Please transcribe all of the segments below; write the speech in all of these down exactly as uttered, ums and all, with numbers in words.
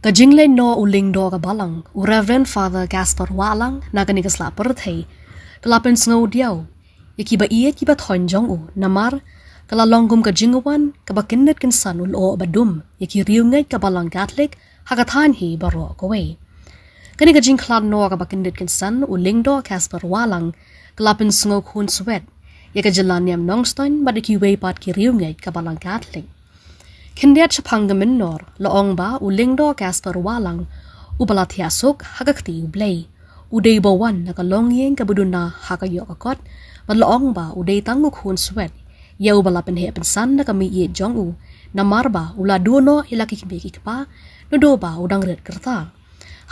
Ka jingleit noh u Lyngdoh ka Balang, u Reverend Father Casper Wahlang, na kane ka sla pyrthei, ka la pynsngew diaw ïa ki ba ïeit ki ba thoiñ jong u, namar ka la long kum ka jingwan ka ba kyndit kynsan u lyoh ba dum ïa ki riewngeit ka Balang Katholik ha ka thaiñ hi baroh kawei. Kane ka jingkhlad noh ka ba kyndit kynsan u Lyngdoh Casper Wahlang ka la pynsngew khun swet ïa ka jylla niam Nongstoiñ bad ïa kiwei pat ki riewngeit ka Balang Katholik. Khyndiat shaphang ka mynnor, la ong ba u Lyngdoh Casper Wahlang, u ba la thiah suk ha ka kti u Blei, u dei ba wan na ka longïing ka ba duna ha ka ïoh ka kot, bad la ong ba u dei tang u khun swet ïa u ba la pynheh pynsan na ka mei ïeit jong u, namar ba u la duh noh ïa la ki kmie ki kpa, naduh ba u dang rit kyrta.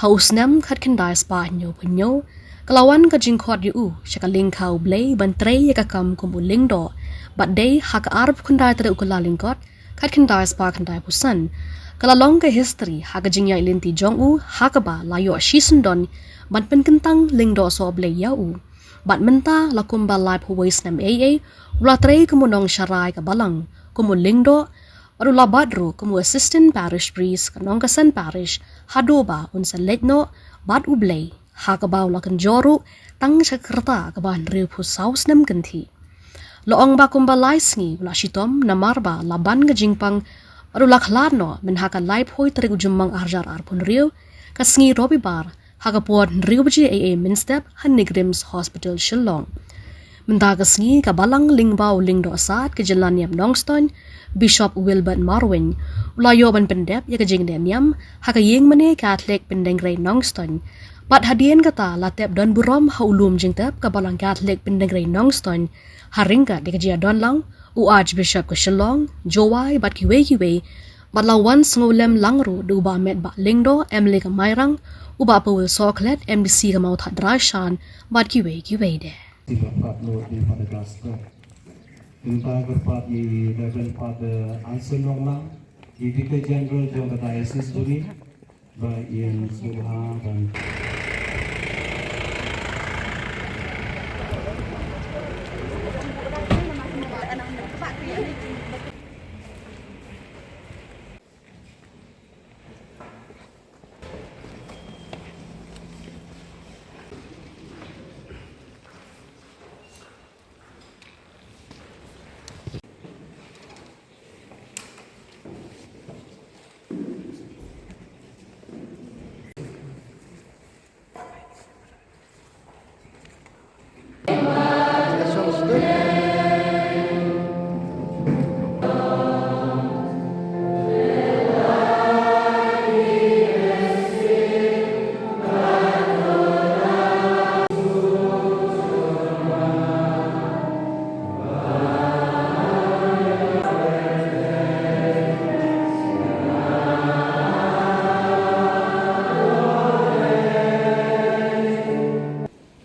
Ha u snem khatkhyndai spah hynñiewphew hynñiew, ka la wan ka jingkhot ïa u sha ka lyngkha u Blei ban trei ïa ka kam kum u Lyngdoh, bad dei ha ka arphew khyndai tarik u Kyllalyngkot, khatkhyndai spah khyndaiphew san, ka la long ka history ha ka jingïaid lynti jong u, ha kaba la ïoh shisyndon ban pynkyntang Lyngdoh Sohblei ïa u. Bad mynta la kumba laiphew wei snem eiei u la trei kum u nongsharai ka Balang, kum u Lyngdoh, bad u la bat ruh kum u Assistant Parish Priest ka Nongkasen Parish, haduh ba un sa leit noh bad u Blei, ha kaba u la kynjoh ruh tang sha ka rta kaba hynriewphew saw snem kynthih. La ong ba kumba lai sngi u la shitom namar ba la ban ka jingpang, bad u la khlad noh mynha ka laiphew tarik u Jymmang arhajar arphew hynriew, ka sngi Robibar, ha ka por hynriew baje eiei mynstep ha NEIGRIHMS Hospital Shillong. Mynta ka sngi ka Balang lyngba u Lyngdoh Sad ka jylla niam Nongstoiñ, Bishop Wilbert Marwein, u la ïoh ban pyndep ïa ka jingleh niam ha ka ïingmane Katholik Pyndengrei Nongstoiñ. Bad hadien kata la tep don burom ha u lum jingtep ka Balang Katholik Pyndengrei Nongstoiñ, ha ryngkat ïa ka jingïadon lang u Archbishop ka Shillong, Jowai bad kiwei kiwei, bad la wan sngewlem lang ruh da u Bah Metbah Lyngdoh, MLA ka Mairang, u Bah Paul Sohkhlet, MDC ka Mawthadraishan, bad kiwei kiwei de. Siba pat lo di pada gasto. Mynta ka pat i Reverend Father Anson Nonglang, i Vicar General jong ka Diocese jong ngi, ba in sngewbha ban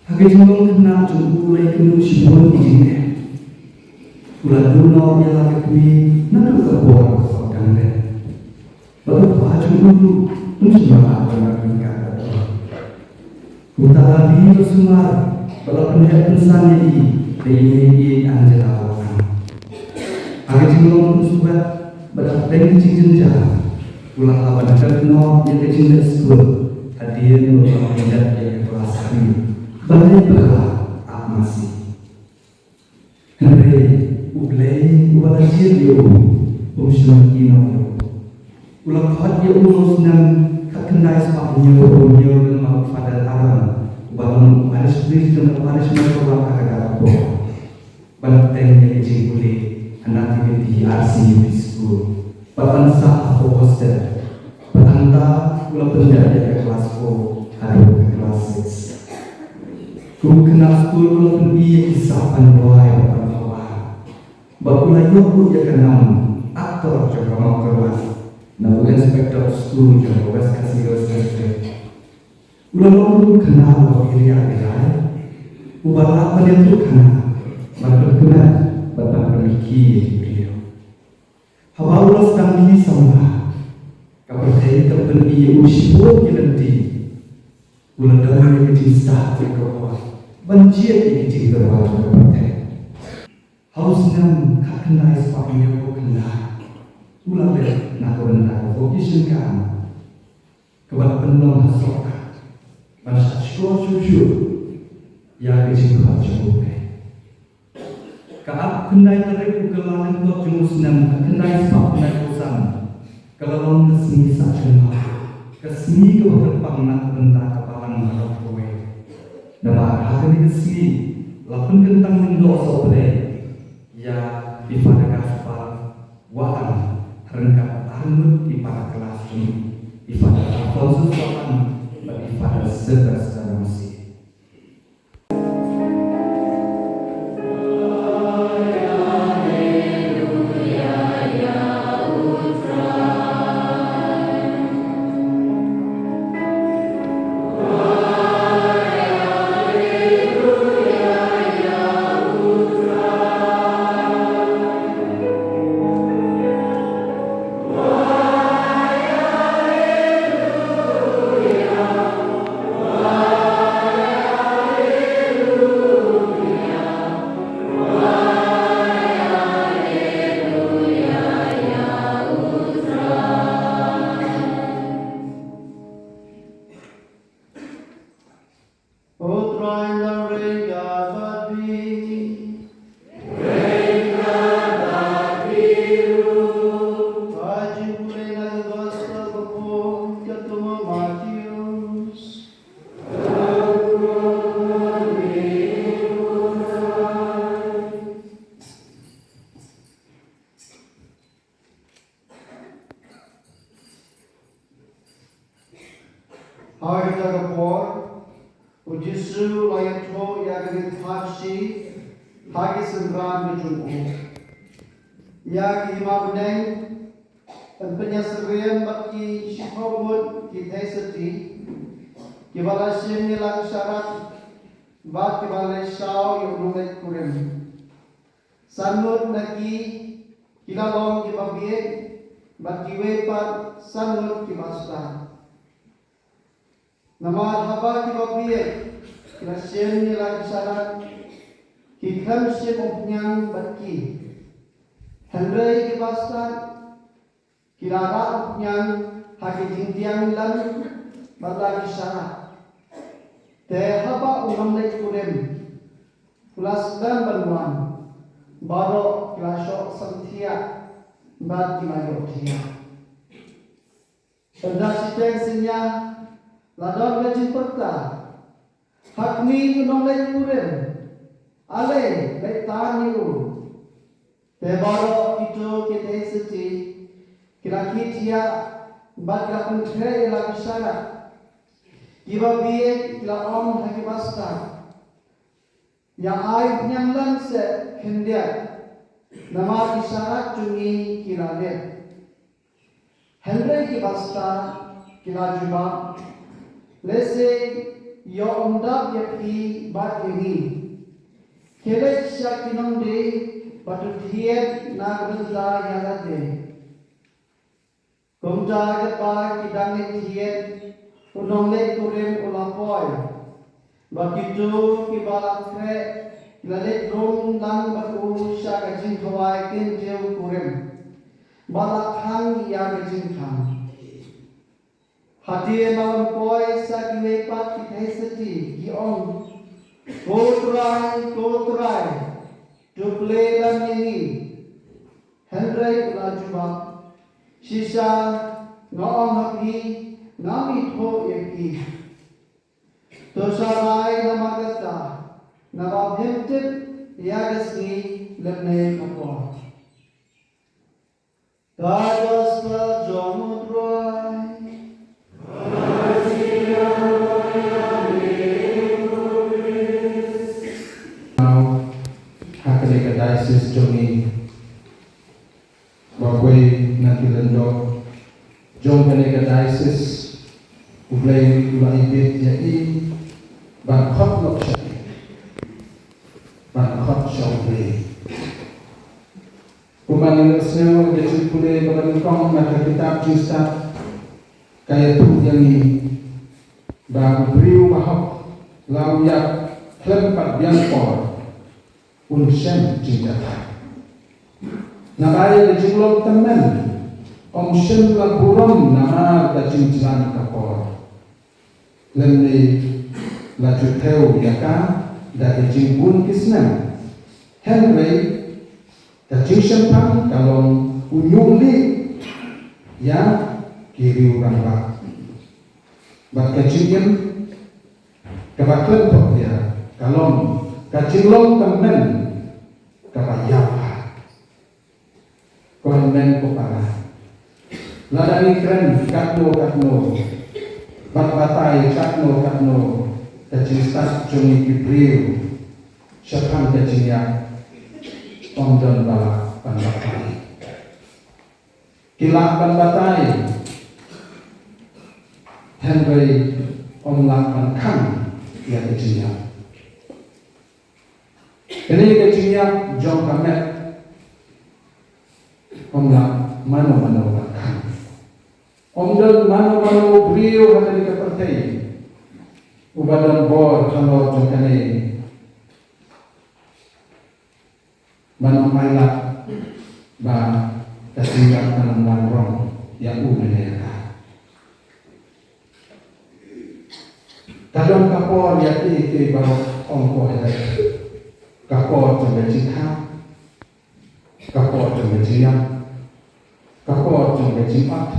Ha ka jinglong khynnah jong u la ïakynduh shibun ki jingeh. U la duh noh ïa la ka kmie naduh ka por ba u dang leh. Bad u kpa jong u ruh um shym la lah ban ïoh ryngkat bad u. Uta la dih ba sumar bad la pynheh pynsan ïa i da i mei i Angela Wahlang. Ha ka jinglong pynsngewbha bad hapdeng ka jingjynjar, u la hap ban kynnoh ïa ka jingleh skul hadien ba u la pynjot ïa ka klas three. Balei bakla, ah masi. Hynrei U Blei uba la jied ïa u um shym ïehnoh ïa u. U la khot ïa u ha u snem khatkhyndai spah hynñiewphew hynñiew lyngba u Father Aaron, uba long u parish priest jong ka parish Mawkyrwat ha kata ka por, ban bteng ïa ka jingpule ha Nativity R C U P School, bad ban sah hapoh hostel. Bad hangta u la pynjot ïa ka klas four haduh ka klas six. Kum u khynnah skul u la pyni ïa ki sap ban duwai bad ban pynpaw. Bad u la ïoh ruh ïa ka nam Actor jong ka Mawkyrwat na u Inspector of School jong ka West Khasi Hills District. U la long ruh u khynnah uba ïeit ïa ki rai, uba lah ban ïathuh khana, ban pynkmen bad ban pynmih ïa ki briew. Haba u la sdang ki samla, ka pyrthei ka pyni ïa u shibun ki lynti. U la don ïa ka jingstad ïa ka por ban jied ïa ka jingtyrwa jong ka pyrthei. Ha u snem khatkhyndai spah hynñiewphew khyndai u la leit na ka bynta ka vocation camp. Long ha soh ka ban shah shkor shuh shuh ïa ka jingkhot jong U Blei. Ka arphew khyndai tarik u Kyllalyngkot jong u snem khatkhyndai spah khyndaiphew san ka la long ka sngi sah jong nga, ka sngi kaba kyrpang na ka bynta ka Balang baroh kawei. Namar ha kane ka sngi la pynkyntang lyngdoh sa U Blei ïa i Father Gaspar Wahlang ryngkat arngut ki para klas jong i, i Father Alphonsus Wahlang bad i Father Sylvester Ramsey. U Trai, u nongpynim bad phi. Ka jingpule na ka Gospel katkum u Mathaios. Ha kata ka por, u Jisu u la ïathuh ïa kane ka thaw shi ha ki synran ka jong u. Ïa ki hima bneng, yn pynïasyriem bad ki shiphew ngut ki theisotti, kiba la shim ïa la ki sharak, bad kiba la leit shaw ïa u nongleit kurim. San ngut na ki, ki la long kiba bieit, bad kiwei pat san ngut kiba stad. Namar haba kiba bieit ki la shim ïa la ki sharak, ki khlem shim umphniang bad ki. Hynrei kiba stad, ki la rah umphniang ha ki jingdiang lam bad la ki sharak. Te haba u nongleit kurim u la slem ban wan, baroh ki la shoh samthiah bad ki la ïohthiah. Ynda shiteng synñia la don ka jingpyrta, "Ha kane u nongleit kurim, ale leit tan ïa u." Te baroh kito ki theisotti ki la kit thiah bad ki la pynkhreh ïa la ki sharak. Kiba bieit ki la ong ha kiba stad, "Ïa ai umphniang lang seh khyndiat, namar ki sharak jong ngi ki la lip." Hynrei kiba stad ki la jubab, "Lehse ïoh ym dap ïa phi bad ïa ngi. Khie leit sha ki nongdie bad to thied na ka bynta ïa lade." Kumta katba ki dang leit thied, u nongleit kurim u la poi. Bad kito kiba la khreh ki la leit rung lang bad u sha ka jingkhawai kyntiew kurim, bad la khang ïa ka jingkhang. Hadien ba la poi sa kiwei pat ki theisotti, ki ong, "Ko Trai, ko Trai, to plie lang ïa ngi." Hynrei u la jubab, "Shisha nga ong ha phi, ngam ithuh ïa phi. To sharai namar kata, naba phim tip ïa ka sngi lymne ka por." Ka Gospel jong U Trai. Now, ha kane ka diocese jong ngi, ba kawei na ki lyngdoh jong kane ka diocese, U Blei u la ïeit ïa i, ban khot noh sha i, ban khot sha U Blei. Kumba ngi la sngewthuh, ka jingpule kaba nyngkong na ka kitab Jingstad ka ïathuh ïa ngi ba u briew bahok la u ïap khlem pat biang por un shem jingjahthait. Naba ïa ka jinglong tymmen ym shym la burom namar ka jingjlan ka por. Lymne la ju thew ïa ka da ki jingbun ki snem. Hynrei ka jingshemphang ka long u ñiuh lieh ïa ki riew rangbah. Bad ka jingim kaba khlem pop ïa ka long ka jinglong tymmen kaba ïaw ha. Ko hynmen ko para, lada ngi kren katno katno bad batai katno katno, ka jingstad jong ngi ki briew shaphang ka jingïap ym don ba lah ban batai. Ki lah ban batai, hynrei ym lah ban khang ïa ka jingïap. Kane ka jingïap jong ka met ym lah mano mano ban khang. Ym don mano mano briew ha kane ka pyrthei uba don bor halor jong kane ban ym ailad ba ka jingïap kan ym wan rong ïa u ne ïa ka. Ka don ka por ïa kiei kiei baroh, ong ko, hynrei ka por jong ka jingkha, ka por jong ka jingïap, ka por jong ka jingbat,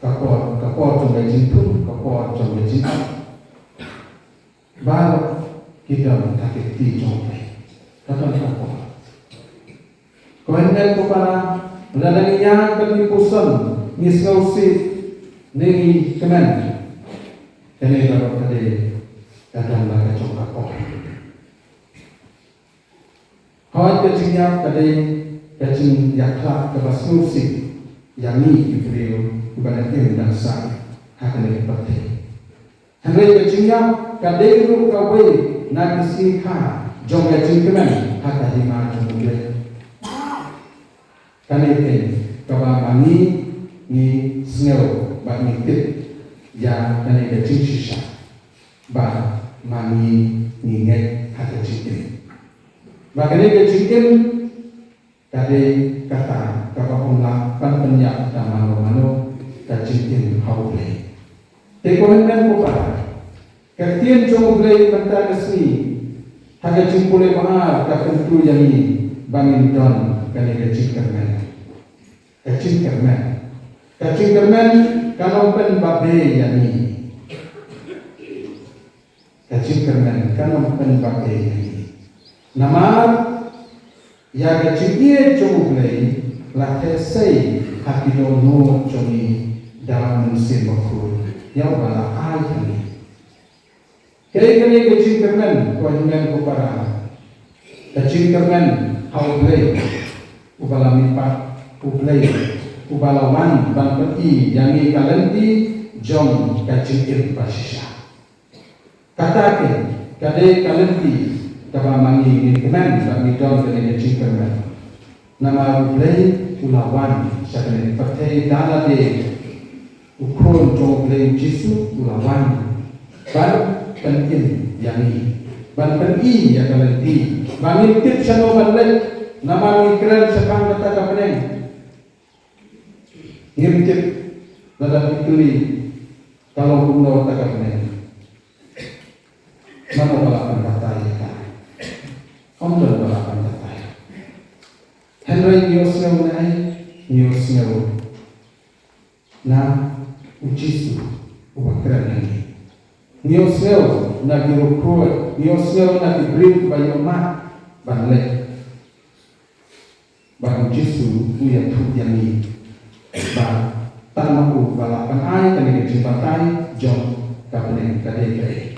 ka por, ka por jong ka jingthung, ka por jong ka jingbat. Baroh ki don ha ka kti jong U Blei. Ka don ka por. Ko hynmen ko para, lada ngi ïa ka ngi puson, ngi sngewsih, ne ngi kmen, kane baroh ka dei ka don la ka jong ka por. Hooid, ka jingïap ka dei ka jingïakhlad kaba sngewsih ïa ngi ki briew kiba la im dang sah ha kane ka pyrthei. Hynrei ka jingïap ka dei ruh kawei na ki sngi kha jong ka jingkmen ha ka hima jong U Blei. Kane keiñ kaba ma ngi ngi sngew bad ngi tip ïa kane ka jingshisha ba ma ngi ngi ngeit ha ka jingim. Ba kane ka jingim ka dei kata kaba ym lah ban pynïap da mano mano, ka jingim ha U Blei. Te ko hynmen ko para, ka ktien jong U Blei mynta ka sngi ha ka jingpule ba ar ka kyntu ïa ngi ba ngin don kane ka jingkyrmen. Ka jingkyrmen, ka jingkyrmen kan ym pynbabe ïa ngi. Ka jingkyrmen kan ym pynbabe ïa ngi. Namar ïa ka jingïeit jong U Blei la theh sei ha ki dohnud jong ngi da U Mynsiem Bakhuid ïa uba la ai ha ngi. Kaei kane ka jingkyrmen, ko hynmen ko para? Ka jingkyrmen ha U Blei uba la mihpat, U Blei uba la wan ban pyni ïa ngi ka lynti jong ka jingim ba shisha. Kata keiñ ka dei ka lynti kaba ma ngi ngin kmen ba ngi don kane ka jingkyrmen. Namar U Blei u la wan sha kane ka pyrthei da lade. U Khun jong U Blei U Jisu u la wan ban pynim ïa ngi, ban pyni ïa ka lynti ba ngin tip shano ban leit. Namar ngi kren shaphang kata ka bneng, ngim tip lada ngi kylli ka long kumno kata ka bneng. Mano ba lah ban batai ïa ka? Ym don ba lah ban batai. Hynrei ngi ïohsngew na ai, ngi ïohsngew na U Jisu uba kren ïa ngi. Ngi ïohsngew na ki riewkhuid, ngi ïohsngew na ki briew kiba ïohmad ban leit. Bad U Jisu u ïathuh ïa ngi ba tang ma u ba lah ban ai kane ka jingbatai jong ka bneng ka dei kaei.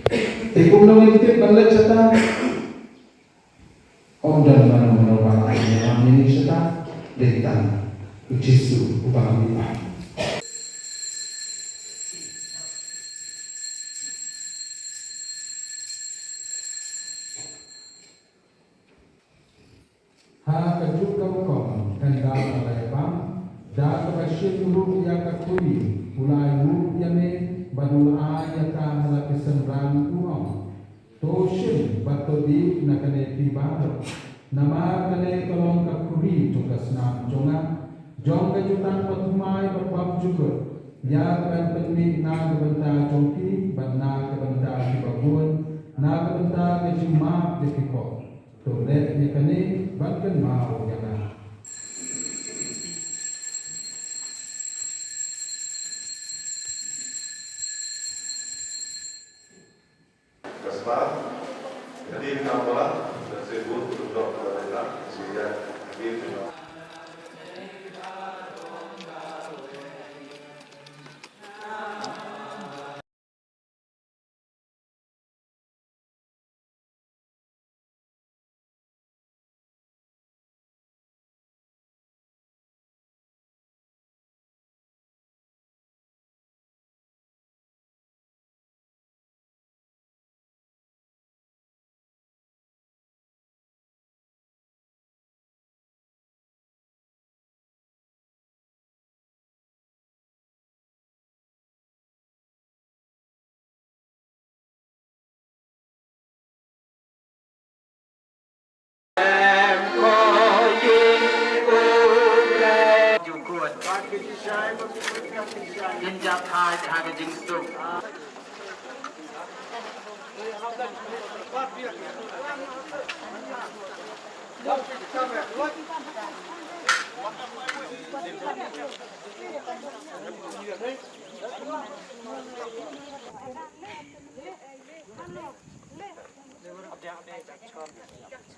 Te kumno ngin tip ban leit shata? Ym don mano mano ba lah ban ïalam ïa ngi shata, dei tang U Jisu uba la mihpat. Ha kajuh ka rukom, ynda ka la ïabam, da kaba shim ruh ïa ka khuri, u la ai ruh ïa me, bad u la ai ïa ka ha la ki synran, u ong: To shim bad to dih na kane phi baroh. Namar kane ka long ka khuri jong ka snam jong nga, jong ka jutang bathymmai bad bymjukut, ïa ka ban pynmih na ka bynta jong phi bad Map ïa ki khop. To leh ïa kane ban kynmaw ïa nga.